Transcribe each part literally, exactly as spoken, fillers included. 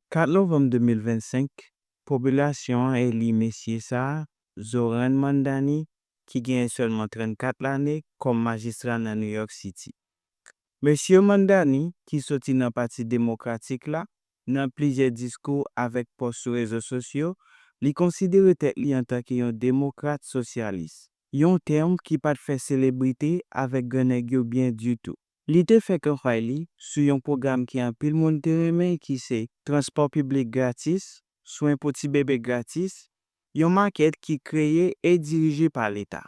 Kat novanm de mil vennsenk, popilasyon an eli mesye sa a, Zohran Mamdani, ki genyen sèlman trannkat lane, kòm majistra nan New York City. Mesye Mamdani, ki soti nan Pati Demokratik la, nan plizyè diskou avèk pòs sou rezo sosyo, li konsidere tèt li antanke yon demokrat sosyalis, yon tèm ki pa t fè selebrite avèk grannèg yo byen ditou. Li te fè kanpay li sou yon pwogram ke anpil moun te renmen, ki se transpò piblik gratis, swen pou ti bebe gratis, yon makèt ki kreye e dirije pa Leta.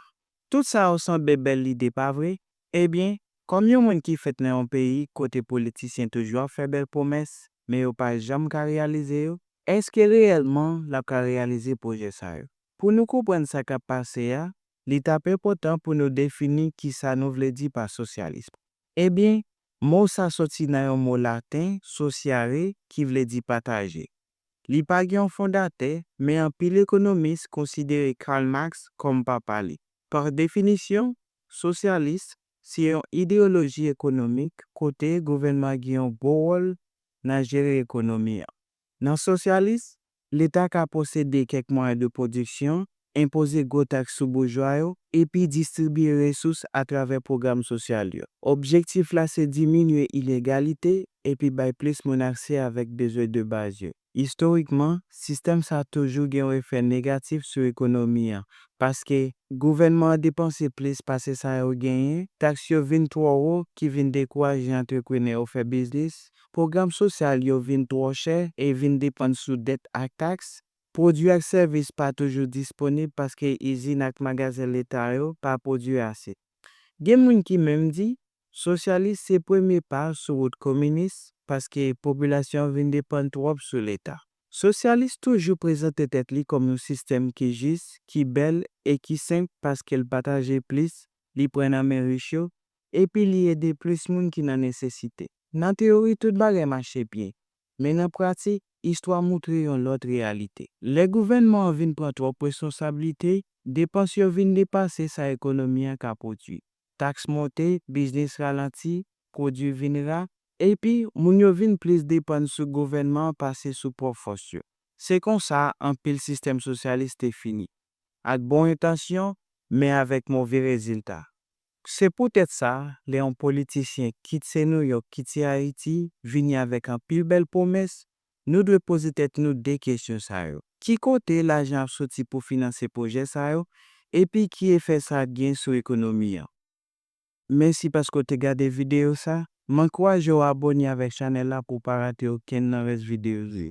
Tout sa yo sanble bèl lide, pa vre? Ebyen, kòm yon moun ki fèt nan yon peyi kote politisyen toujou ap fè bèl pwomès, men yo pa janm ka reyalize yo, èske reyèlman l ap ka reyalize pwojè sa yo? Pou nou konprann sa k ap pase a, li t ap enpòtan pou nou defini kisa nou vle di pa sosyalis. Ebyen, mo sa soti nan yon mo laten, sociare, ki vle di pataje. Li pa gen yon fondatè, men anpil ekonomis konsidere Karl Marx kòm papa li. Pa definisyon, sosyalis se yon ideyoloji ekonomik kote gouvènman an gen yon gwo wòl nan jere ekonomi an. Nan sosyalis, Leta ka posede kèk mwayen de pwodiksyon, enpoze gwo taks sou boujwa yo, epi distribye resous atravè pwogram sosyal yo. Objektif la se diminye inegalite epi bay plis moun aksè avèk bezwen de baz yo. Istorikman, sistèm sa a toujou gen yon efè negatif sou ekonomi an, paske gouvènman an depanse plis pase sa yo genyen, taks yo vin twò wo ki vin dekouraje antreprenè yo fè biznis, pwogram sosyal yo vin twò chè e vin depann sou dèt ak taks, pwodui ak sèvis pa toujou disponib paske izin ak magazen Leta yo pa pwodui ase. Gen moun ki menm di, sosyalis se premye pa sou wout kominis, paske popilasyon an vin depann twòp sou Leta. Sosyalis toujou prezante tèt li kòm yon sistèm ki jis, ki bèl e ki senp paske l pataje plis, li pran nan men rich yo, epi li ede plis moun ki nan nesesite. Nan teyori, tout bagay mache byen, men nan pratik, istwa montre yon lòt reyalite. Lè gouvènman an vin pran twòp responsablite, depans yo vin depase sa ekonomi an ka pwodui. Taks monte, biznis ralanti, pwodui vin ra, epi moun yo vin plis depann sou gouvènman an pase sou pwòp fòs yo. Se konsa anpil sistèm sosyalis te fini, ak bon entansyon, men avèk move rezilta. Se poutèt sa, lè yon politisyen, kit se Nouyòk, kit se Ayiti, vini avèk anpil bèl pwomès, nou dwe poze tèt nou de kesyon sa yo. Ki kote lajan ap soti pou finanse pwojè sa yo, epi ki efè sa ap gen sou ekonomi an? Mèsi paske w te gade videyo sa. M ankouraje w abòne avèk chanèl la pou w pa rate okenn nan rès videyo yo.